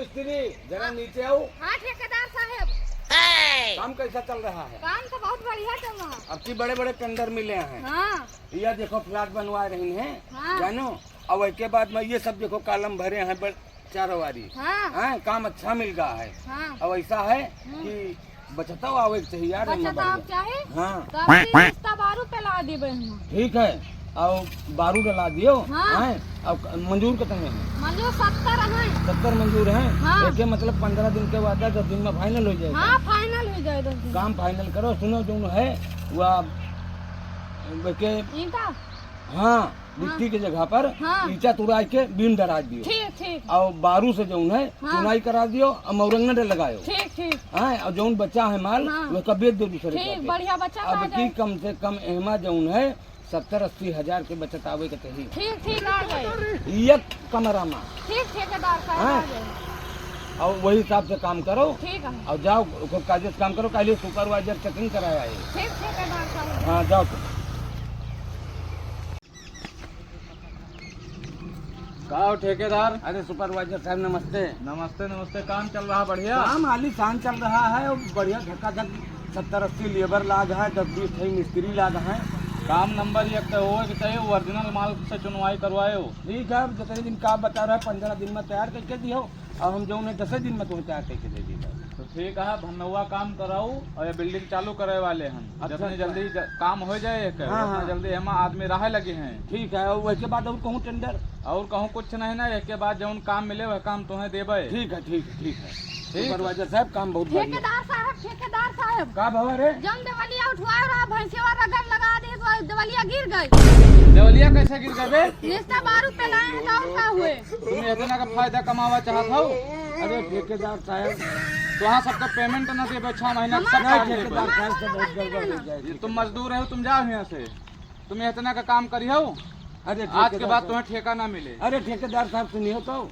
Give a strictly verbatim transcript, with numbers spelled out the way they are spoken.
मिस्त्री, जरा नीचे आओ। हाँ ठेकेदार साहेब। काम कैसा चल रहा है? काम तो बहुत बढ़िया चल रहा है। अब की बड़े बड़े टेंडर मिले हैं। हाँ। यह देखो, फ्लैट बनवा रही हैं, हाँ। जानो। और उसके बाद में ये सब देखो, कॉलम भरे हैं बड़-, चारों वारी। हाँ। हाँ, काम अच्छा मिल रहा है। हाँ। अब ऐसा है हम्म। कि बचत आवे के चाहिए यार, बचत हमें आवे बढ़िया। चाहे? हाँ। तो आपकी रिश्ता बारू पे ला देबे हम। ठीक है, और बारू डला दियो। हाँ। हैं? और मंजूर कितने हैं? मंजूर सत्तर हैं। सत्तर मंजूर हैं? हाँ। एक मतलब पन्द्रह दिन के वादा, दस दिन में फाइनल हो जाएगा। हाँ, फाइनल हो जाए दस दिन। काम फाइनल करो, सुनो, जो है, वो आप, के ईंटा? हाँ, हाँ। गिट्टी के जगह पर हाँ। ईंटा तुड़ाई के बीम डरा दियो। ठीक, ठीक। और बारू से जौन है, हाँ। चुनाई करा दियो और मौरंगन लगायो। ठीक, ठीक। हाँ, और जौन बचा है माल, हाँ। वह का बेच दो दूसरे ठीक, का। बढ़िया बचा अब का की जाए। कम से कम एहमा जौन है, सत्तर अस्सी हजार के बचत आवे के चाहिए। ठीक, ठीक, आ जाए। एक कमरा में। ठीक, ठेकेदार साहब, हाँ। आ जाए। और वही हिसाब से काम करो। ठीक है। और जाओ, ओकर कायदे से काम करो, काहे सुपरवाइजर चेकिंग कराया है। ठीक, ठेकेदार साहब। हाँ, जाओ तुम। का हो ठेकेदार? अरे सुपरवाइजर साहब, नमस्ते। नमस्ते, नमस्ते। काम चल रहा बढ़िया? काम आलीशान चल रहा है, और बढ़िया धकाधक सत्तर अस्सी लेबर लाग है, दस बीस ठे मिस्त्री लाग है। काम नंबर एक के होए के चाहिए, ओरिजिनल माल से चुनवाई करवायो। ठीक है, अब जितने दिन का बता रहा है, पन्द्रह दिन में तैयार करके दियो। अब हम जौन है दसे दिन में तुहें तैयार करके दे दी बस। तो ठीक है, अब हम नौवा काम कराऊ और ये बिल्डिंग चालू करे वाले हैं। अच्छा, जितनी अच्छा। जल्दी ज-, काम हो जाए एक, हाँ, उतना हाँ। जल्दी हम आदमी रहे लगे हैं। ठीक है, और वैसे बाद और कहूँ टेंडर? और कहूँ कुछ नहीं ना, एक के बाद जौन काम मिले वह काम तुहें देबे। ठीक है, ठीक है, ठीक है। ठीक। सुपरवाइजर साहब, काम बहुत बढ़िया। ठेकेदार साहब, ठेकेदार साहब। का भवा रे? जौन देवलिया उठवाए रहा, भैंसिया रगड़ लगा दे, तो देवलिया गिर गई। देवलिया कैसे गिर गए बे? रिश्ता बारू पे लाए हैं, तो और का हुए? तुम इतना का फायदा कमावा चाहत हो? अरे ठेकेदार साहब। तो हाँ, सबका पेमेंट ना देबे, छह महीना हमारा सब नहीं, काम देबे। ठेकेदार साहब से बहुत गड़बड़ हो जाए। ये तुम मजदूर हो, तुम जाओ यहाँ से। तुम इतना का काम करी हो, अरे आज के ठेकेदार बाद साहब। तुम्हें ठेका ना मिले। अरे ठेकेदार साहब, सुनियो तो।